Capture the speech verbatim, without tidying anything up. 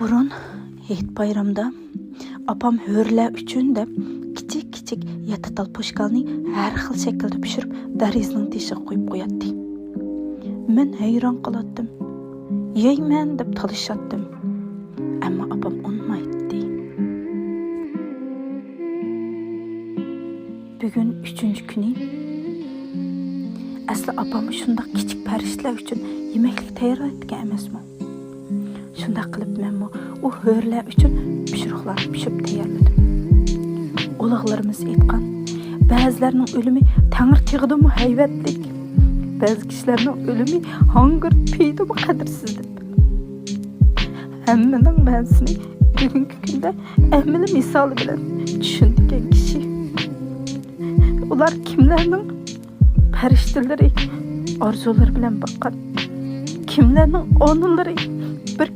بۇرۇن ھېيت بايرامدا ئاپام ھۆرلەر ئۈچۈن دەپ كىچىك-كىچىك يەتتە تال پوشكالنى ھەر خىل شەكىلدە پىشۇرۇپ دېرىزىنىڭ تېشىغا قويۇپ قوياتتى. مەن ھەيران قالاتتىم. يەيمەن دەپ تالىشاتتىم. ئەمما ئاپام ئۇنىمايتتى. بۈگۈن ئۈچىنچى كۈنى. ئەسلى ئاپاممۇ شۇنداق كىچىك پەرىشتىلەر ئۈچۈن يېمەكلىك تەييارلايدىكەن ئەمەسمۇ؟ شۇنداق قىلىپ مەنمۇ ئۇ ھۆرلەر ئۈچۈن پىشۇرۇقلارنى پىشۇرۇپ تەييارلىدىم. ئۇلۇغلىرىمىز ئېيتقان، بەزىلەرنىڭ ئۆلۈمى تەڭرى تېغىدىنمۇ ھەيۋەتلىك، بەزى كىشىلەرنىڭ ئۆلۈمى ھاڭگىر پېيىدىمۇ قەدىرسىز دەپ. ھەممىنىڭ مەنىسىنى بۈگۈنكى كۈندە ئەمەلىي مىسالى بىلەن چۈشىنىدىكەن كىشى. ئۇلار كىملەرنىڭ پەرىشتىلىرى ئارزۇلىرى بىلەن باققان، كىملەرنىڭ ئانىلىرى بىر